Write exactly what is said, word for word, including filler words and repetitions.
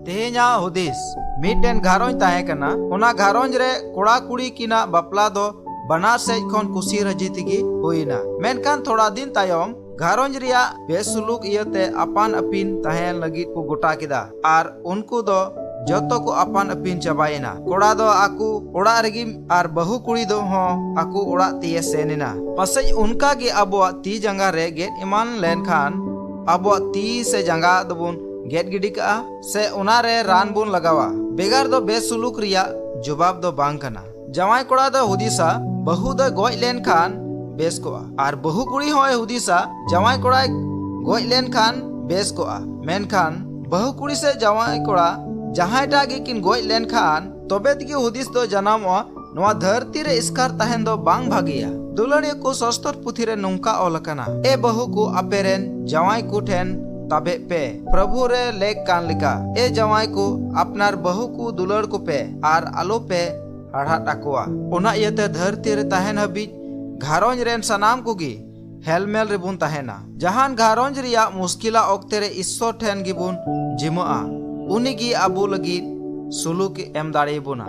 ᱛᱮᱦᱮᱧᱟᱜ ᱦᱩᱫᱤᱥ᱾ ᱢᱤᱫᱴᱮᱱ ᱜᱷᱟᱨᱚᱸᱡᱽ ᱛᱟᱦᱮᱸ ᱠᱟᱱᱟ᱾ ᱚᱱᱟ ᱜᱷᱟᱨᱚᱸᱡᱽ ᱨᱮ ᱠᱚᱲᱟ ᱠᱩᱲᱤ ᱠᱤᱱᱟᱜ ᱵᱟᱯᱞᱟ ᱫᱚ ᱵᱟᱱᱟᱨ ᱥᱮᱡ ᱠᱷᱚᱱ ᱠᱩᱥᱤ ᱨᱟᱹᱡᱤ ᱛᱮᱜᱮ ᱦᱩᱭ ᱮᱱᱟ᱾ ᱢᱮᱱᱠᱷᱟᱱ ᱛᱷᱚᱲᱟ ᱫᱤᱱ ᱛᱟᱭᱚᱢ ᱜᱷᱟᱨᱚᱸᱡᱽ ᱨᱮᱭᱟᱜ ᱵᱮᱥᱩᱞᱩᱠ ᱤᱭᱟᱹᱛᱮ ᱟᱯᱟᱱ ᱟᱹᱯᱤᱱ ᱛᱟᱦᱮᱸ ᱞᱟᱹᱜᱤᱫ ᱠᱚ ᱜᱚᱴᱟ ᱠᱮᱫᱟ ᱟᱨ ᱩᱱᱠᱩ ᱫᱚ ᱡᱚᱛᱚ ᱠᱚ ᱟᱯᱟᱱ ᱟᱹᱯᱤᱱ ᱪᱟᱵᱟᱭᱮᱱᱟ᱾ ᱠᱚᱲᱟ ᱫᱚ ᱟᱠᱚ ᱚᱲᱟᱜ ᱨᱮᱜᱮ ᱟᱨ ᱵᱟᱹᱦᱩ ᱠᱩᱲᱤ ᱫᱚ ᱦᱚᱸ ᱟᱠᱚ ᱚᱲᱟᱜ ᱛᱮᱭᱮ ᱥᱮᱱ ᱮᱱᱟ᱾ ᱯᱟᱥᱮᱡ ᱚᱱᱠᱟ ᱜᱮ ᱟᱵᱚᱣᱟᱜ ᱛᱤ ᱡᱟᱸᱜᱟ ᱨᱮ ᱜᱮᱫ ᱮᱢᱟᱱ ᱞᱮᱱᱠᱷᱟᱱ ᱟᱵᱚᱣᱟᱜ ᱛᱤ ᱥᱮ ᱡᱟᱸᱜᱟ ᱫᱚᱵᱚᱱ ᱜᱮᱫ ᱜᱤᱰᱤ ᱠᱟᱜᱼᱟ ᱥᱮ ᱚᱱᱟ ᱨᱮ ᱨᱟᱱ ᱵᱚᱱ ᱞᱟᱜᱟᱣᱟ᱾ ᱵᱮᱜᱟᱨ ᱫᱚ ᱵᱮᱥᱩᱞᱩᱠ ᱨᱮᱭᱟᱜ ᱡᱚᱵᱟᱵ ᱫᱚ ᱵᱟᱝ ᱠᱟᱱᱟ᱾ ᱡᱟᱶᱟᱭ ᱠᱚᱲᱟ ᱫᱚ ᱦᱩᱫᱤᱥᱟ, ᱵᱟᱹᱦᱩ ᱫᱚᱭ ᱜᱚᱡ ᱞᱮᱱᱠᱷᱟᱱ ᱵᱮᱥ ᱠᱚᱜᱼᱟ, ᱟᱨ ᱵᱟᱹᱦᱩ ᱠᱩᱲᱤ ᱦᱚᱸᱭ ᱦᱩᱫᱤᱥᱟ, ᱡᱟᱶᱟᱭ ᱠᱚᱲᱟᱭ ᱜᱚᱡ ᱞᱮᱱᱠᱷᱟᱱ ᱵᱮᱥ ᱠᱚᱜᱼᱟ᱾ ᱢᱮᱱᱠᱷᱟᱱ ᱵᱟᱹᱦᱩ ᱠᱩᱲᱤ ᱥᱮ ᱡᱟᱶᱟᱭ ᱠᱚᱲᱟ ᱡᱟᱦᱟᱸᱭᱴᱟᱜ ᱜᱮ ᱠᱤᱱ ᱜᱚᱡ ᱞᱮᱱᱠᱷᱟᱱ ᱛᱚᱵᱮ ᱛᱮᱜᱮ ᱦᱩᱫᱤᱥ ᱫᱚ ᱡᱟᱱᱟᱢᱚᱜᱼᱟ, ᱱᱚᱣᱟ ᱫᱷᱟᱹᱨᱛᱤ ᱨᱮ ᱮᱥᱠᱟᱨ ᱛᱟᱦᱮᱱ ᱫᱚ ᱵᱟᱝ ᱵᱷᱟᱜᱮᱭᱟ᱾ ᱫᱩᱞᱟᱹᱲᱤᱭᱟᱹ ᱠᱚ ᱥᱚᱥᱛᱚᱨ ᱯᱩᱛᱷᱤ ᱨᱮ ᱱᱚᱝᱠᱟ ᱚᱞ ᱟᱠᱟᱱᱟ, ᱮ ᱵᱟᱹᱦᱩ ᱠᱚ ᱟᱯᱮ ᱨᱮᱱ ᱡᱟᱶᱟᱭ ᱠᱚ ᱴᱷᱮᱱ ᱛᱟᱵᱮᱜ ᱯᱮ, ᱯᱨᱚᱵᱷᱩ ᱨᱮ ᱞᱮᱠ ᱠᱟᱱ ᱞᱮᱠᱟ᱾ ᱮ ᱡᱟᱶᱟᱭ ᱠᱚ ᱟᱯᱱᱟᱨ ᱵᱟᱹᱦᱩ ᱠᱚ ᱫᱩᱞᱟᱹᱲ ᱠᱚᱯᱮ ᱟᱨ ᱟᱞᱚ ᱯᱮ ᱦᱟᱲᱦᱟᱫ ᱟᱠᱚᱣᱟ᱾ ᱚᱱᱟ ᱤᱭᱟᱹᱛᱮ ᱫᱷᱟᱹᱨᱛᱤ ᱨᱮ ᱛᱟᱦᱮᱱ ᱦᱟᱹᱵᱤᱡ ᱜᱷᱟᱨᱚᱸᱡᱽ ᱨᱮᱱ ᱥᱟᱱᱟᱢ ᱠᱚᱜᱮ ᱦᱮᱞᱢᱮᱞ ᱨᱮᱵᱚᱱ ᱛᱟᱦᱮᱱᱟ᱾ ᱡᱟᱦᱟᱱ ᱜᱷᱟᱨᱚᱸᱡᱽ ᱨᱮᱭᱟᱜ ᱢᱩᱥᱠᱤᱞᱟ ᱚᱠᱛᱮ ᱨᱮ ᱤᱥᱥᱚᱨ ᱴᱷᱮᱱ ᱜᱮᱵᱚᱱ ᱡᱤᱢᱟᱹᱜᱼᱟ, ᱩᱱᱤ ᱜᱮ ᱟᱵᱚ ᱞᱟᱹᱜᱤᱫ ᱥᱩᱞᱩᱠ ᱮ ᱮᱢ ᱫᱟᱲᱮᱭᱟᱵᱚᱱᱟ᱾